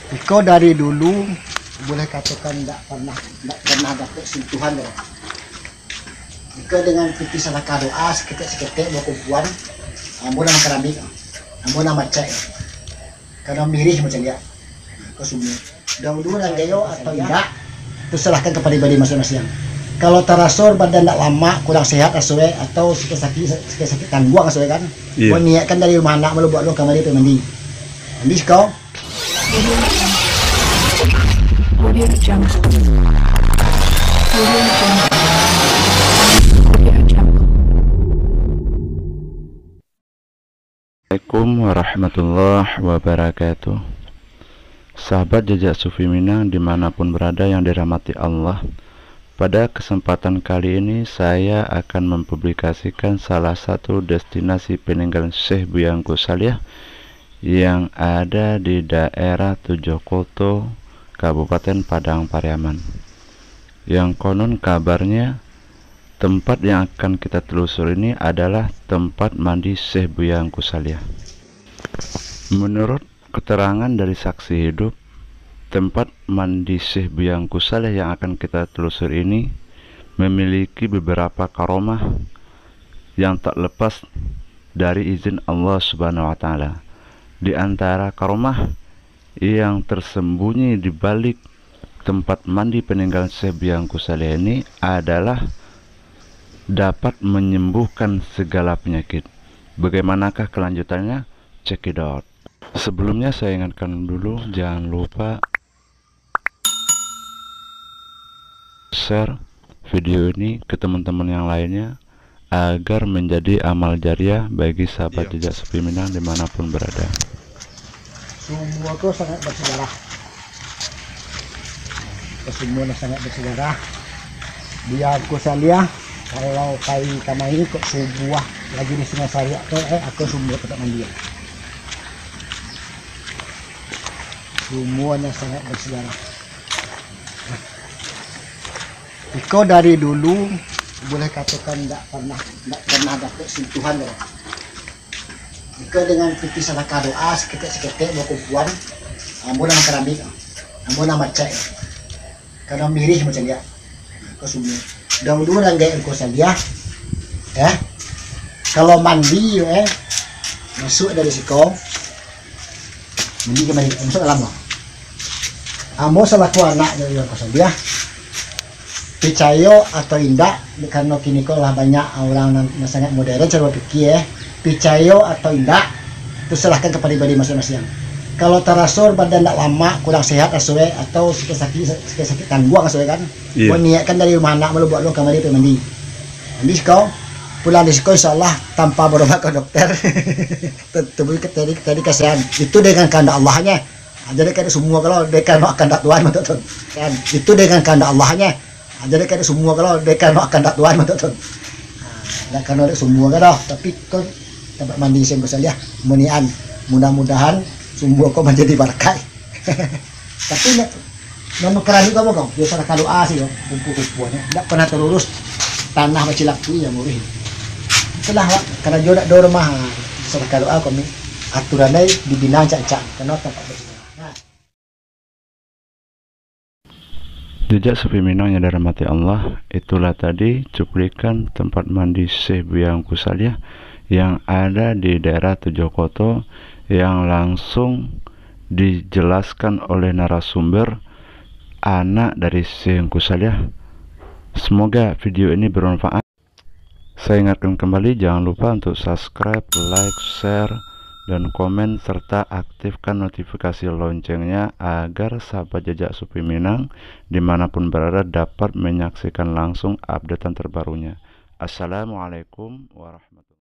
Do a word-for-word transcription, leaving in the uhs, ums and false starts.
Iko dari dulu, boleh katokan ndak pernah, ndak pernah dapek sentuhan doh. Iko dengan pitih sadakah doa, saketek-saketek bakumpuan, ambo nan makaramik, ambo nan macek. Karano mirih macam dia. Iko sumua. Dahulu nan gayo atau indak, itu serahkan kepada pribadi masing-masing. Kalau taraso badan ndak lamak, kurang sehat raso e, atau sakik-sakik, sakik-sakik tangguang raso e kan, Iyo. Niatkan dari rumah anak malu buat lo kamari pai mandi. Mandi siko. Audio Jungle. Audio Jungle. Audio Jungle. Assalamualaikum warahmatullahi wabarakatuh. Sahabat Jejak Sufi Minang dimanapun berada yang dirahmati Allah, pada kesempatan kali ini saya akan mempublikasikan salah satu destinasi peninggalan Syekh Buya Ungku Saliah yang ada di daerah Tujuh Koto, Kabupaten Padang Pariaman. Yang konon kabarnya, tempat yang akan kita telusur ini adalah tempat mandi Syekh Buya Ungku Saliah. Menurut keterangan dari saksi hidup, tempat mandi Syekh Buya Ungku Saliah yang akan kita telusur ini memiliki beberapa karomah yang tak lepas dari izin Allah Subhanahu wa Ta'ala. Di antara karomah yang tersembunyi di balik tempat mandi peninggalan Syekh Buya Ungku Saliah ini adalah dapat menyembuhkan segala penyakit. Bagaimanakah kelanjutannya? Check it out. Sebelumnya saya ingatkan dulu, jangan lupa share video ini ke teman-teman yang lainnya agar menjadi amal jariah bagi sahabat Iya. Jejak Sufi Minang dimanapun berada. Sumua ko sangat bersejarah. Ko sumua nan sangat bersejarah. Buya Ungku Saliah, kalau pai kamari kok subuah lagi di Sungai Sariak tu, eh, iko sumua tempat mandi. Sumua nan sangat bersejarah. Iko dari dulu, boleh katokan ndak pernah, ndak pernah dapek sentuhan doh. Iko dengan pitih sadakah doa, saketek-saketek bakumpuan, ambo nan makaramik, ambo nan macek. Karano mirih macam dia. Iko sumua. Dahulu nan gaek Ungku Saliah, eh, kalau mandi, eh, masuk dari siko, Mandi kamari, masuk dalam lah. Ambo salaku anak dari Ungku Saliah, picayo atau indak, karano kini ko lah banyak urang nan, nan sangat modern caro bapikia, eh. Picayo atau indak, itu serahkan kepada pribadi masing-masing. Kalau taraso badan ndak lamak, kurang sehat raso e, atau sakik-sakik, sakik-sakik tangguang raso e kan, Iyo. Niatkan dari rumah anak malu buat lo kamari pai mandi. Mandi siko, pulang di siko, insya Allah, tanpa berobat ke dokter. Te-, tubuh ke-, tadi, tadi kasihan. Itu dengan kehendak Allahnya. Ha, jadi kada sumua kalau dengan kehendak Tuhan, betul tu. Kan? Itu dengan kehendak Allahnya. Ha, jadi kada sumua kalau dengan kehendak Tuhan, betul tu. Ha, dak kano dek sumua ka doh, tapi ko tempat mandi Syekh Ungku Saliah, munian. Mudah-mudahan sumua ko manjadi barakat. Tapi nak Nan makaramik ko apo, Kang? Yo, sadakah doa sajo, kumpuah-kumpuahnyo. Ndak pernah tarurus, tanah bacilapui, yo, murih. Itulah, awak karajo dak ado rumah, sadakah doa kami. Aturan ai dibina ancak-ancak, karano tampak bacilapui. Nah. Jejak Sufi Minang yang dirahmati Allah, itulah tadi cuplikan tempat mandi Syekh Buya Ungku Saliah yang ada di daerah Tujuh Koto yang langsung dijelaskan oleh narasumber, anak dari Syekh Ungku Saliah. Semoga video ini bermanfaat. Saya ingatkan kembali, jangan lupa untuk subscribe, like, share, dan komen, serta aktifkan notifikasi loncengnya agar sahabat Jejak Sufi Minang dimanapun berada dapat menyaksikan langsung updatean terbarunya. Assalamualaikum warahmatullahi